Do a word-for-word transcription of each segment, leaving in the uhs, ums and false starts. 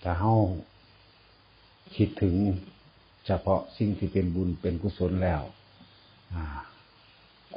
ถ้าเฮาคิดถึงเฉพาะสิ่งที่เป็นบุญเป็นกุศลแล้ว อ่า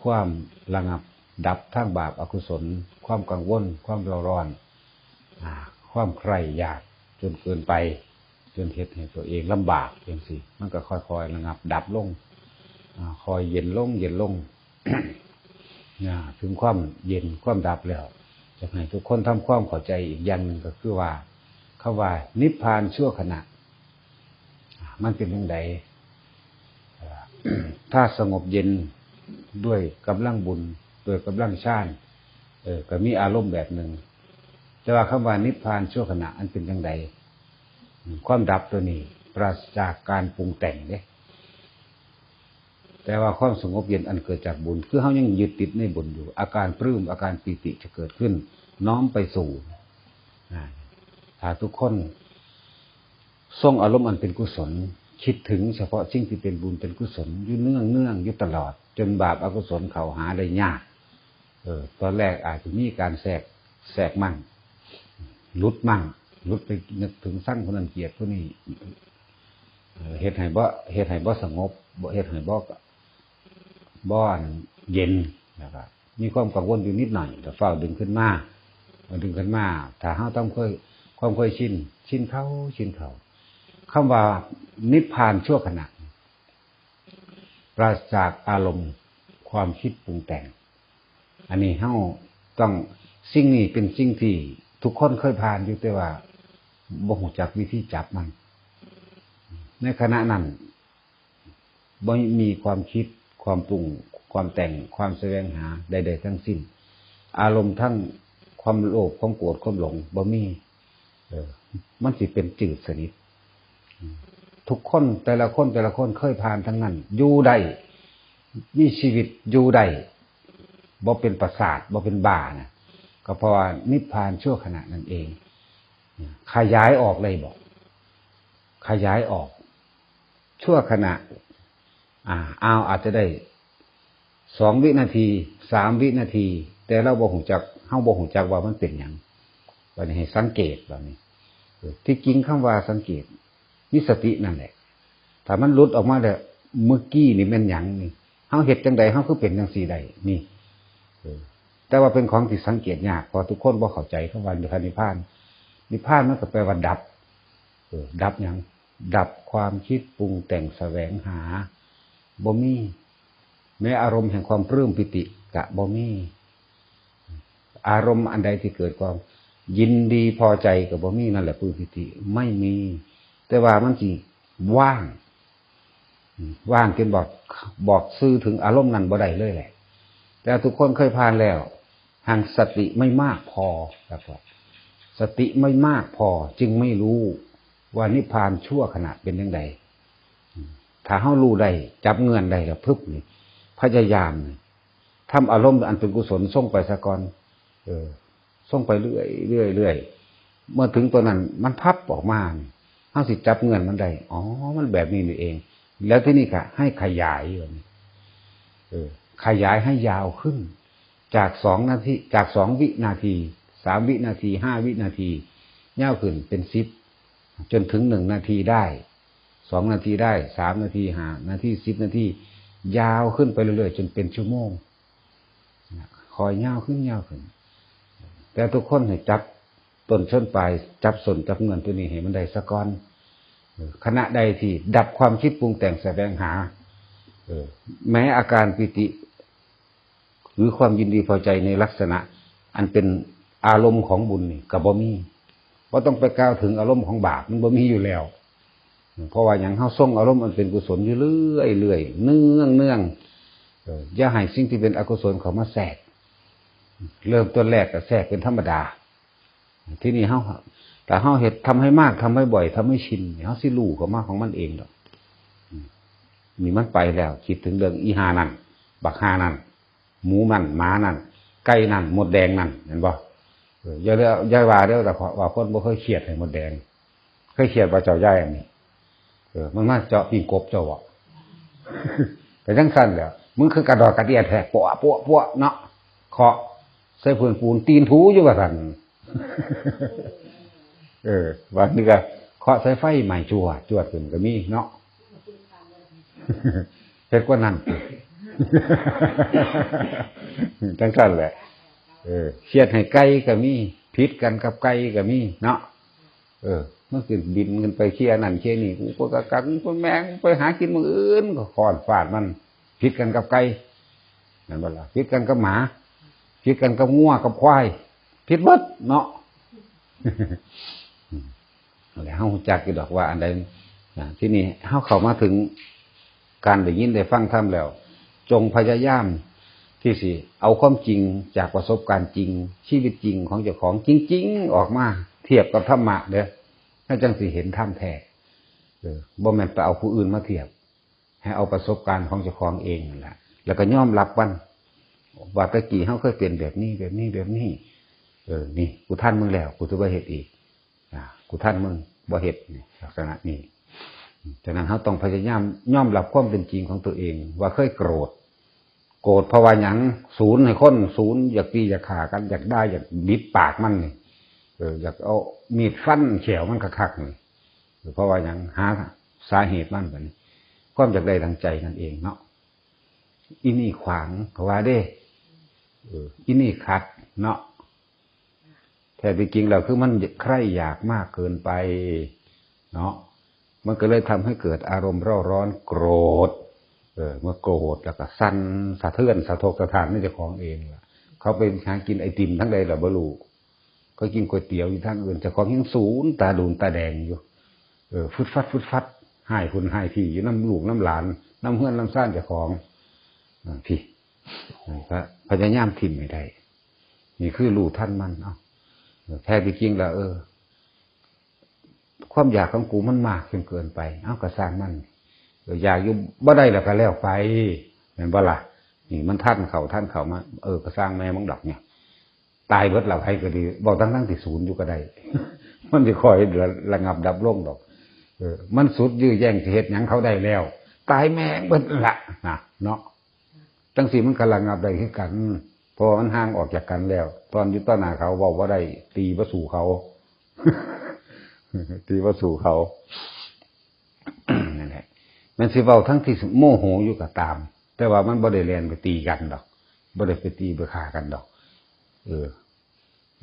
ความระงับดับทางบาปอกุศล ความกังวล ความเร่าร้อน อ่า ความใคร่อยากจนเกินไป จนเฮ็ดให้ตัวเองลำบากจังซี้ มันก็ค่อยๆระงับดับลง อ่า ค่อยเย็นลง เย็นลง อ่า ถึงความเย็นความดับแล้ว อยากให้ทุกคนทำความเข้าใจอีกอย่างหนึ่งก็คือว่า คำว่านิพพานชั่วขณะ อ่า มันเป็นจั่งใด อ่า ถ้าสงบเย็นด้วยกำลังบุญ ด้วยกำลังฌาน เออ ก็มีอารมณ์แบบหนึ่ง แต่ว่าคำว่านิพพานชั่วขณะ อันเป็นจั่งใด อืม ความดับตัวนี้ปราศจากการปรุงแต่งเด้ แต่ว่าความสงบเย็นอันเกิดจากบุญ คือเฮายังยึดติดในบุญอยู่ อาการปลื้ม อาการปีติจะเกิดขึ้น น้อมไปสู่ อ่า ถ้าทุกคนทรงอารมณ์อันเป็นกุศล คิดถึงเฉพาะสิ่งที่เป็นบุญเป็นกุศล อยู่เนืองๆ อยู่ตลอด จนบาปอกุศลเข้าหาได้ยาก เออ ตอนแรกอาจจะมีการแทรก แทรกมั่ง หลุดมั่ง หลุดไปนึกถึงชังผู้นั้นเกลียดผู้นี้ เอ่อ เฮ็ดให้บ่ เฮ็ดให้บ่สงบ บ่ เฮ็ดให้บ่ บ่อันเย็น แล้วก็มีความกังวลอยู่นิดหน่อย ก็ฟ้าวดึงขึ้นมา ดึงขึ้นมา ถ้าเฮาทำเคย ความเคยชิน ชินเข้า ชินเข้า คำว่านิพพานชั่วขณะ ปราศจากอารมณ์ความคิดปรุงแต่ง อันนี้เฮาต้อง สิ่งนี้เป็นสิ่งที่ทุกคนเคยผ่านอยู่ แต่ว่าบ่รู้จักวิธีจับมัน ในขณะนั้นบ่มีความคิด ความปรุง ความแต่ง ความแสวงหาใดๆทั้งสิ้น อารมณ์ทั้งความโลภ ความโกรธ ความหลงบ่มี เออ มันสิเป็นจืดสนิท ทุกคน แต่ละคน แต่ละคนเคยผ่านทั้งนั้น อยู่ได้ มีชีวิตอยู่ได้ บ่เป็นประสาท บ่เป็นบ้านะ ก็เพราะว่านิพพานชั่วขณะนั่นเอง ขยายออกเลยบอก ขยายออก ชั่วขณะ อ่า อ้าว อาจจะได้สองวินาที สามวินาที แต่เราบ่ฮู้จัก เฮาบ่ฮู้จักว่ามันเป็นหยัง บัดนี้ให้สังเกตบัดนี้ เออ ที่จริงคำว่าสังเกต มีสตินั่นแหละ ถ้ามันหลุดออกมาแล้ว เมื่อกี้นี่แม่นหยังนี่ เฮาเฮ็ดจั่งใดเฮาคือเป็นจั่งซี้ได้ นี่ เออ แต่ว่าเป็นของที่สังเกตยาก เพราะทุกคนบ่เข้าใจคำว่าพระนิพพาน นิพพานมันก็แปลว่าดับ เออ ดับหยัง ดับความคิดปรุงแต่งแสวงหา บ่มี แม้อารมณ์แห่งความปลื้มปีติก็บ่มี อารมณ์อันใดที่เกิดความยินดีพอใจก็บ่มี นั่นแหละปลื้มปีติ ไม่มี แต่ว่ามันสิว่าง อืม ว่างจนบอก บอกสื่อถึงอารมณ์นั้นบ่ได้เลยแหละ แต่ทุกคนเคยผ่านแล้ว หากสติไม่มากพอ ครับผม สติไม่มากพอจึงไม่รู้ว่านิพพานชั่วขณะเป็นจั่งใด อืม ถ้าเฮารู้ได้ จับเงื่อนได้แล้ว พึบนี่ พยายามนี่ ทำอารมณ์อันเป็นกุศลส่งไปซะก่อน เออ ส่งไปเรื่อย เรื่อย เรื่อย เมื่อถึงตัวนั้นมันพับออกมานี่ เฮาสิจับเงื่อนมันได้ อ๋อ มันแบบนี้นี่เอง แล้วทีนี้ก็ให้ขยาย เออ ขยายให้ยาวขึ้น จากสองนาที จากสองวินาที สามวินาที ห้าวินาที ยาวขึ้นเป็นสิบ จนถึงหนึ่งนาทีได้ สองนาทีได้ สามนาที ห้านาที สิบนาที ยาวขึ้นไปเรื่อยๆ จนเป็นชั่วโมง นะ ค่อยยาวขึ้น ยาวขึ้น แต่ทุกคนให้จับต้นชนปลาย จับส้นจับเงื่อนตัวนี้ให้มันได้ซะก่อน เออ ขณะใดที่ดับความคิดปรุงแต่งแสวงหา เออ แม้อาการปีติ หรือความยินดีพอใจในลักษณะ อันเป็นอารมณ์ของบุญนี่ก็บ่มี บ่ต้องไปกล่าวถึงอารมณ์ของบาป มันบ่มีอยู่แล้ว เพราะว่าหยัง เฮาทรงอารมณ์อันเป็นกุศลอยู่เรื่อยๆ เนืองๆ เออ อย่าให้สิ่งที่เป็นอกุศลเข้ามาแทรก เริ่มต้นแรกก็แทรกเป็นธรรมดา ทีนี้เฮา ถ้าเฮาเฮ็ด ทำให้มาก ทำให้บ่อย ทำให้ชิน เฮาสิรู้เข้ามาของมันเองดอก อืม นี่มันไปแล้ว คิดถึงเรื่องอีห่านั่น บักห่านั่น หมูนั่น หมานั่น ไก่นั่น มดแดงนั่น เห็นบ่ เออ อย่าเรียก อย่าว่าเด้อ แต่ว่าคนบ่เคยเครียดให้มดแดง เคยเครียดบ่เจ้ายายอันนี้ เออ มันมาเจาะปิ้งกบเจ้าบ่ ก็จั่งซั่นแหละ มึงคือกระดอกกระเดียแท้ ปัวะ ปัวะ ปัวะ เนาะ เคาะใส่พื้นปูน ตีนถูอยู่ว่าซั่น เออ ว่านี่ก็ เคาะใส่ไฟใหม่จวดจวดขึ้นก็มีเนาะ เฮ็ดกว่านั้น จังซั่นแหละ เออ เคียดให้ไก่ก็มี ผิดกันกับไก่ก็มีเนาะ เออ มันขึ้นบินขึ้นไปเคลียร์นั่นเคลียร์นี่ กูก็กักกัก กูแม่งไปหากินมื้ออื่น ก็ค้อนฟาดมัน ผิดกันกับไก่ นั่นบ่ล่ะ ผิดกันกับหมา ผิดกันกับงัวกับควาย ผิดเบิดเนาะ แล้วเฮารู้จักอยู่ดอกว่าอันใดนะ ทีนี้เฮาเข้ามาถึงการได้ยินได้ฟังธรรมแล้ว จงพยายามที่สิเอาความจริงจากประสบการณ์จริง ชีวิตจริงของเจ้าของจริงๆ ออกมาเทียบกับธรรมะเด้อ แล้วจังสิเห็นธรรมแท้ เออ บ่แม่นไปเอาผู้อื่นมาเทียบ ให้เอาประสบการณ์ของเจ้าของเองนั่นแหละ แล้วก็ยอมรับมัน ว่าแต่กี้เฮาเคยเป็นแบบนี้ แบบนี้ แบบนี้ เออ นี่ กูทันมึงแล้ว กูสิบ่เฮ็ดอีก อ่า กูทันมึง บ่เฮ็ด นี่ ลักษณะนี้ ฉะนั้นเฮาต้องพยายามยอมรับความเป็นจริงของตัวเอง ว่าเคยโกรธ โกรธเพราะว่าหยัง สูนให้คน สูนอยากตีอยากฆ่ากัน อยากด่า อยากบิดปากมันนี่ เออ อยากเอามีดฟันแข้วมันคักๆ นี่ เพราะว่าหยัง หาสาเหตุมันบัดนี้ ความอยากได้ดังใจนั่นเองเนาะ อีนี่ขวาง เขาว่าเด้ เออ อีนี่ขัดเนาะ แท้ที่จริงแล้วคือมันใคร่อยากมากเกินไปเนาะ มันก็เลยทำให้เกิดอารมณ์เร่าร้อนโกรธ เออ เมื่อโกรธแล้วก็สั่นสะเทือนสะทกสะท้านในเจ้าของเองล่ะ เขาไปหากินไอติมทางใดล่ะบ่รู้ เขากินก๋วยเตี๋ยวอยู่ทางอื่น เจ้าของยังสูนตาดูนตาแดงอยู่ เออ ฟึดฟัดฟึดฟัด หายคนหายที่อยู่นำลูกนำหลาน นำเฮือนนำซ่านเจ้าของ อ่า พี่ ก็พยายามถิ่มให้ได้ นี่คือรู้ทันมัน เอ้า แท้ที่จริงแล้ว เออ ความอยากของกูมันมากจนเกินไป เอ้า ก็ซ่างมัน เออ อยากอยู่บ่ได้แล้วก็แล้วไป แม่นบ่ล่ะ นี่มันทันเข้า ทันเข้ามา เออ ก็ซ่างแม่มึงดอกเนี่ย ตายเบิดแล้ว ไผก็ดี เว้าทั้งๆที่สูนอยู่ก็ได้ มันสิค่อยระงับดับลงดอก เออ มันสุดยื้อแย่งสิเฮ็ดหยังเขาได้แล้ว ตายแม่งเบิดละนะ เนาะ จังซี่มันก็ระงับได้คือกัน เพราะว่ามันห่างออกจากกันแล้ว ตอนอยู่ต่อหน้าเขาเว้าบ่ได้ ตีบ่สู้เขา ตีบ่สู้เขา นั่นแหละ มันสิเว้าทั้งที่โมโหอยู่ก็ตาม แต่ว่ามันบ่ได้แล่นไปตีกันดอก บ่ได้ไปตีไปฆ่ากันดอก เออ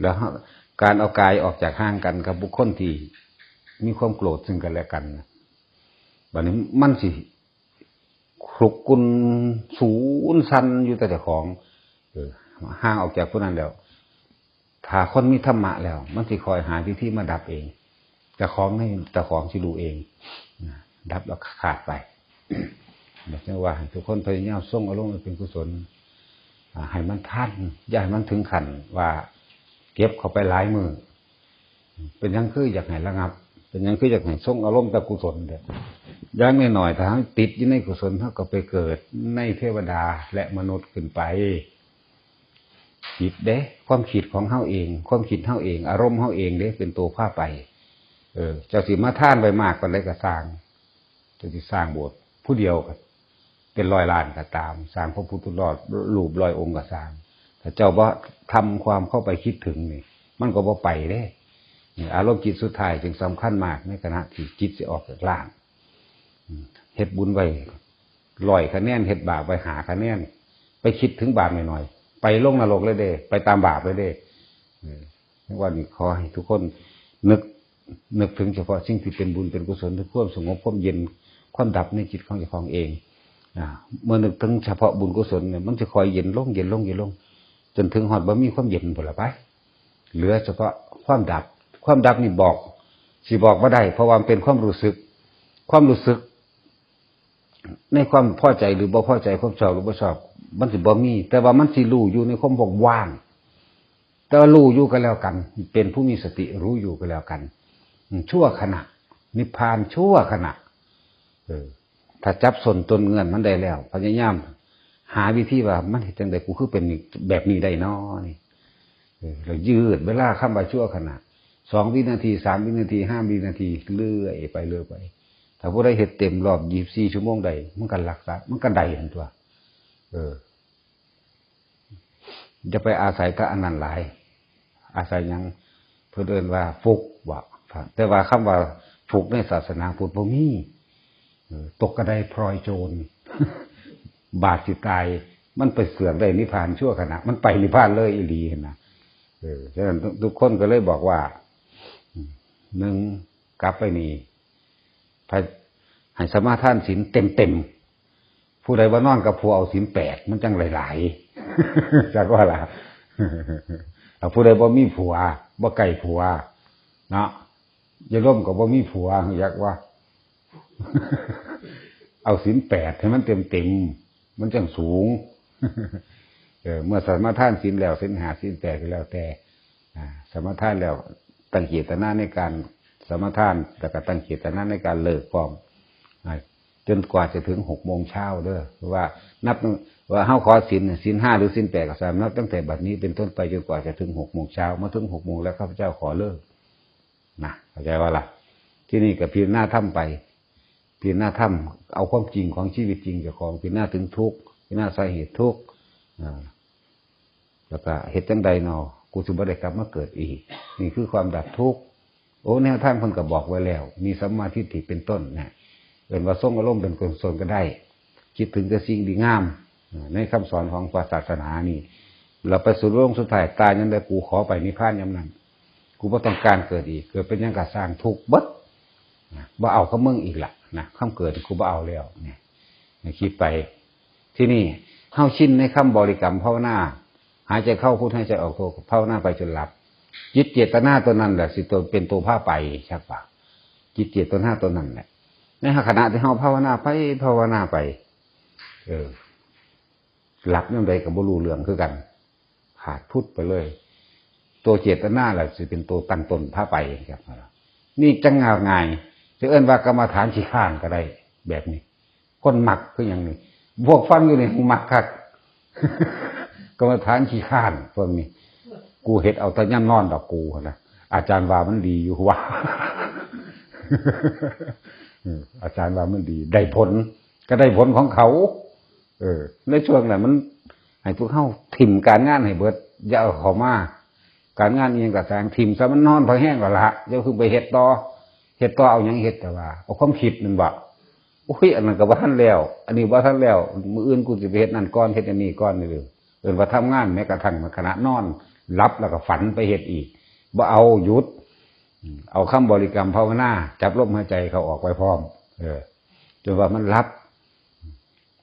แล้วการเอากายออกจากห่างกันกับบุคคลที่มีความโกรธซึ่งกันและกันน่ะ บัดนี้มันสิคลุกกลุ้นสูนสั่นอยู่แต่เจ้าของ เออ ห่างออกจากผู้นั้นแล้ว ถ้าคนมีธรรมะแล้ว มันสิคอยหาวิธีมาดับเอง เจ้าของนี่ เจ้าของสิรู้เอง นะ ดับแล้วขาดไป เรียกว่าให้ทุกคนพยายามทรงอารมณ์ให้เป็นกุศล อ่า ให้มันทัน อย่าให้มันถึงขั้นว่าเก็บเข้าไปหลายมื้อ เป็นหยังคืออยากให้ระงับ เป็นหยังคืออยากให้ทรงอารมณ์แต่กุศลเด้อ อย่างน้อยๆ ถ้าเราติดอยู่ในกุศล เราก็ไปเกิดในเทวดาและมนุษย์ขึ้นไป จิตเด้ ความคิดของเราเอง ความคิดเราเอง อารมณ์เราเองเด้ เป็นตัวพาไป เออ เจ้าสิมาทานไว้มากปานใดก็ซ่าง เจ้าสิสร้างโบสถ์ผู้เดียวก็เป็นร้อยล้านก็ตาม สร้างพระพุทธรูปร้อยองค์ก็ซ่าง ถ้าเจ้าบ่ทำความเข้าไปคิดถึงนี่ มันก็บ่ไปเด้ นี่อารมณ์จิตสุดท้ายจึงสำคัญมาก ในขณะที่จิตสิออกจากร่าง อืม เฮ็ดบุญไว้ร้อยคะแนน เฮ็ดบาปไว้ห้าคะแนน ไปคิดถึงบาปหน่อยๆ ไปลงนรกเลยเด้ ไปตามบาปเลยเด้ เออ ว่านี่ขอให้ทุกคนนึก นึกถึงเฉพาะสิ่งที่เป็นบุญเป็นกุศล ถึงความสงบความเย็น ความดับในจิตของเจ้าของเอง อ่า เมื่อนึกถึงเฉพาะบุญกุศลเนี่ย มันจะคอยเย็นลง เย็นลง เย็นลง จนถึงฮอดบ่มีความเย็นพุ้นละไป เหลือเฉพาะความดับ ความดับนี่บอก สิบอกบ่ได้ เพราะว่ามันเป็นความรู้สึก ความรู้สึก ในความพอใจหรือบ่พอใจ ความชอบหรือบ่ชอบ มันสิบ่มี แต่ว่ามันสิรู้อยู่ในความว่างๆ แต่ว่ารู้อยู่ก็แล้วกัน เป็นผู้มีสติรู้อยู่ก็แล้วกัน อืม ชั่วขณะ นิพพานชั่วขณะ เออ ถ้าจับส้นต้นเงื่อนมันได้แล้ว พยายามหาวิธีว่ามันเฮ็ดจั่งใดกูคือเป็นแบบนี้ได้น้อนี่ เออ แล้วยืดเวลาคำว่าชั่วขณะ สองวินาที สามวินาที ห้าวินาที เรื่อยไป เรื่อยไป ถ้าผู้ใดเฮ็ดเต็มรอบยี่สิบสี่ชั่วโมงได้ มันก็รักษา มันก็ได้หั่นตั๊ว เออ อย่าไปอาศัยกับอันนั้นหลาย อาศัยหยัง เพิ่นเอิ้นว่าฟลุกบ่ แต่ว่าคำว่า ปลูกในศาสนาพุทธบ่มี เออ ตกกระไดพลอยโจร บาปสิตาย มันไปเสือกได้นิพพานชั่วขณะ มันไปนิพพานเลยอีหลีหั้นนะ เออ ฉะนั้นทุก ทุกคนก็เลยบอกว่า อืม หนึ่ง กลับไปนี่ พระ ให้สมาทานศีลเต็มๆ ผู้ใดว่านอนกับผัวเอาศีลแปด มันจังหลายๆ จักว่าล่ะ เอาผู้ใดบ่มีผัว บ่ใกล้ผัว เนาะ อย่าร่วมกับบ่มีผัว อยากว่า เอาศีลแปดให้มันเต็มๆ มันจังสูง เออ เมื่อสมาทานศีลแล้ว ศีลห้า ศีลแปดก็แล้วแต่ อ่า สมาทานแล้ว ตั้งเจตนาในการสมาทาน แล้วก็ตั้งเจตนาในการเลิกพร้อม อ่า จนกว่าจะถึงหกโมงเช้าเด้อ ว่านับตั้ง ว่าเฮาขอศีล ศีลห้าหรือศีลแปดก็ตาม นับตั้งแต่บัดนี้เป็นต้นไปจนกว่าจะถึงหกโมงเช้า มาถึงหกโมงแล้วข้าพเจ้าขอเลิก นะ เข้าใจว่าล่ะ ที่นี่ก็พิจารณาธรรมไป พิจารณาธรรม เอาความจริงของชีวิตจริงเจ้าของ พิจารณาถึงทุกข์ พิจารณาสาเหตุทุกข์ อ่า แล้วก็เฮ็ดจั่งใดหนอ กูสิบ่ได้กลับมาเกิดอีก นี่คือความดับทุกข์ โอ้ แนวทางเพิ่นก็บอกไว้แล้ว มีสัมมาทิฏฐิเป็นต้นนะ เอิ้นว่าทรงอารมณ์เป็นกุศลก็ได้ คิดถึงแต่สิ่งดีงาม อ่า ในคำสอนของพระศาสนานี่ เราไปสู่โลกสุดท้าย ตายยามใด กูขอไปนิพพานยามนั้น กูบ่ต้องการเกิดอีก เกิดเป็นหยังก็ซ่างทุกข์เบิด นะ บ่เอากับมึงอีกละนะ คำเกิดกูบ่เอาแล้วเนี่ย ให้คิดไป ที่นี่เฮาชินในคำบริกรรมภาวนา หายใจเข้าพุท หายใจออกโท ภาวนาไปจนหลับ จิตเจตนาตัวนั้นแหละสิตัวเป็นตัวพาไป ชักปะ จิตเจตนาตัวนั้นแหละ ในขณะที่เฮาภาวนาไป ภาวนาไป เออ หลับยามใดก็บ่รู้เรื่องคือกัน ขาดพุทไปเลย ตัวเจตนาแหละสิเป็นตัวตั้งต้นพาไปครับ นี่จั่งง่ายๆ จะเอิ้นว่ากรรมฐานขี้ข้านก็ได้ แบบนี้ คนมักคือหยังนี่ พวกฟังอยู่นี่มักคัก กรรมฐานขี้ข้านพวกนี้ กูเฮ็ดเอาแต่ยามนอนดอกกูนะ อาจารย์ว่ามันดีอยู่ว่า เออ อาจารย์ว่ามันดี ได้ผล ก็ได้ผลของเขา เออ ในช่วงนั้นมัน ให้พวกเฮาถิ่มการงานให้เบิด อย่าเอาเข้ามา การงานอิหยังก็ซ่าง ถิ่มซะ มันนอนพอแห้งแล้วละ อย่าเพิ่งไปเฮ็ดต่อ เฮ็ดต่อเอาหยังเฮ็ด แต่ว่าเอาความคิดนั่นบ่ โอ้ย อันนั้นก็บ่ทันแล้ว อันนี้บ่ทันแล้ว มื้ออื่นกูสิไปเฮ็ดนั่นก่อน เฮ็ดอันนี้ก่อนนี่เด้อ เอิ้นว่าทำงาน แม้กระทั่งขณะนอนหลับแล้วก็ฝันไปเฮ็ดอีก บ่เอา หยุด อืม เอาคำบริกรรมภาวนา จับลมหายใจเข้าออกไว้พร้อม เออ จนว่ามันหลับ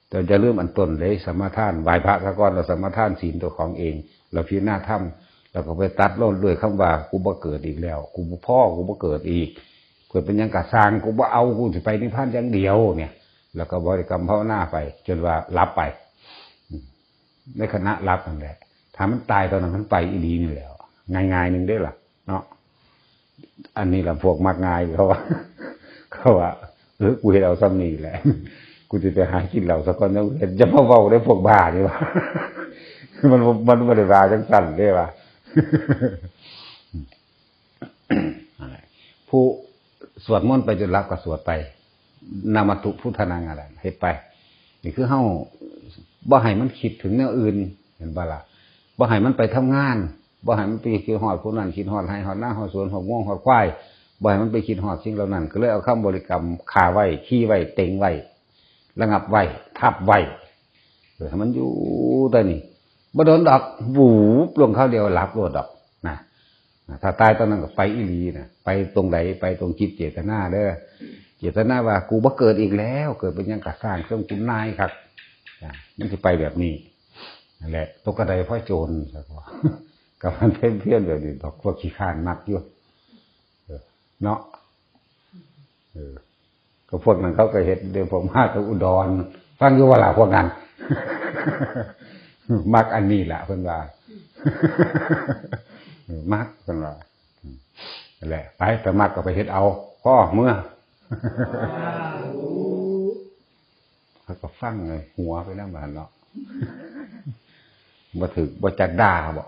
แต่อย่าลืมอันต้นเลย สมาทาน ไหว้พระซะก่อน แล้วสมาทานศีลตัวของเอง แล้วพิจารณาธรรม แล้วก็ไปตัดลงด้วยคำว่า กูบ่เกิดอีกแล้ว กูบ่พ้อ กูบ่เกิดอีก เกิดเป็นหยังก็ซ่าง กูบ่เอา กูสิไปนิพพานอย่างเดียวเนี่ย แล้วก็บริกรรมภาวนาไป จนว่าหลับไป อืม ในขณะหลับนั่นแหละ ถ้ามันตายตอนนั้นมันไปอีหลีนี่แหล้ว ง่ายๆหนึ่งเด้อล่ะ เนาะ อันนี้ล่ะพวกมักง่ายเขาว่า เขาว่า เออ กูเฮ็ดเอาซ่ำนี่แหละ กูสิไปหากินเหล้าซะก่อน แล้วเฮ็ด อย่ามาเว้าเด้อพวกบ้านี่ว่า มัน มันบ่ได้ว่าจั่งซั้นเด้ว่า นั่นแหละ ผู้สวดมนต์ไปจนหลับก็สวดไป นะโมพุทธานัง อะไร เฮ็ดไป นี่คือเฮาบ่ให้มันคิดถึงแนวอื่น เห็นบ่ล่ะ บ่ให้มันไปทำงาน บ่ให้มันไปคิดฮอดผู้นั้น คิดฮอดไร่ฮอดนา ฮอดสวน ฮอดงัว ฮอดควาย บ่ให้มันไปคิดฮอดสิ่งเหล่านั้น ก็เลยเอาคำบริกรรม คาไว้ คีไว้ เต็งไว้ ระงับไว้ ทับไว้ เออ ให้มันอยู่แต่นี่ บ่โดนดอก บูบลงคราวเดียวหลับโลดดอกนะ ถ้าตายตอนนั้นก็ไปอีหลีนะ ไปตรงใด ไปตรงจิตเจตนาเด้อ เจตนาว่า กูบ่เกิดอีกแล้ว เกิดเป็นหยังก็ซ่าง เครื่องกูนายคัก อ่ะ มันสิไปแบบนี้ นั่นแหละ ตกกระไดพลอยโจร กับมันเพี้ยนๆแบบนี้ดอก พวกขี้ข้านมักอยู่ เออ เนาะ เออ ก็พวกนั้นเขาก็เฮ็ดเด้อ พวกมาจากอุดร ฟังอยู่บ่ล่ะพวกนั้น มักอันนี้ล่ะ เพิ่นว่า เออ มัก เพิ่นว่า อืม นั่นแหละ ไป ไปมักก็ไปเฮ็ดเอา พ้อ เมือ เขาก็ฟังเลย หัวไปนำหั่นเนาะ บ่ถืก บ่จักด่าบ่